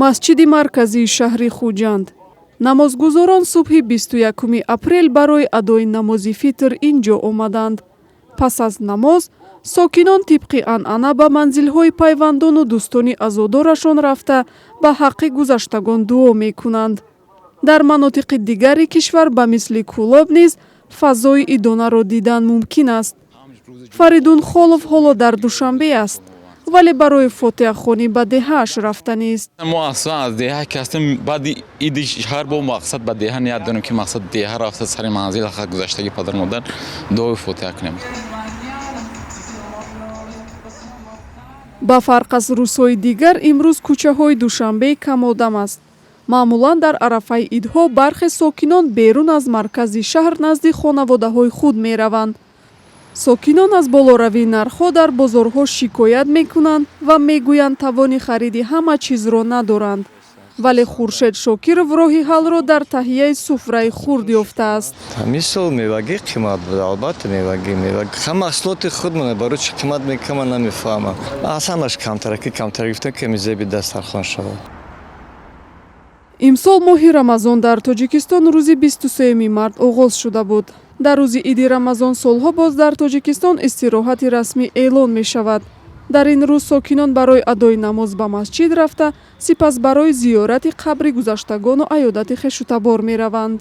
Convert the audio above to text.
Масҷиди марказии шаҳри Хуҷанд. Намозгузорон субҳи 21 апрел барои адои намози фитр ин ҷо омаданд. Пас аз намоз сокинон тибқи анъана ба манзилҳои пайвандону дӯстони азодорашон рафта, ба ҳаққи гузаштагон дуо мекунанд. Дар манотиқи дигари кишвар ба мисли Кӯлоб низ фазои идонаро дидан мумкин аст. Фаридун Холов ҳоло дар Душанбе аст, вале барои фотиҳахонӣ ба деҳааш рафтанист. Мо аслан аз деҳа ки ҳастем, баъди иди шаҳр бо мақсад ба деҳа ният дорем, ки мақсад деҳа рафта, сари манзил гузаштаги падар модар дуои фотиҳа кунем. Ба фарқ аз рӯзҳои дигар, имрӯз кӯчаҳои Душанбе камодам аст. Маъмулан дар арафаи идҳо бархе сокинон берун аз маркази шаҳр назди хонаводаҳои худ мераванд. Сокинон аз болоравии нархҳо дар бозорҳо шикоят мекунанд ва мегӯянд, тавони хариди ҳама чизро надоранд. Вале Хуршед Шокиров роҳи ҳаллро дар таҳияи суфраи хурд ёфтааст. Мисол, мевагӣ қимат буд, албатта, мевагӣ, ҳам маҳсулоти худмона барои чӣ қимат мекунам, ман намефаҳмам. Аз ҳамаш камтараки камтар гирифтам, ки зеби дастархон шавад. Имсол моҳи Рамазон дар Тоҷикистон рӯзи 23 март оғоз шуда буд. Дар рӯзи иди Рамазон солҳо боз дар Тоҷикистон истироҳати расмӣ эълон мешавад. Дар ин рӯз сокинон барои адои намоз ба масҷид рафта, сипас барои зиёрати қабри гузаштагону аёдати хешутабор мераванд.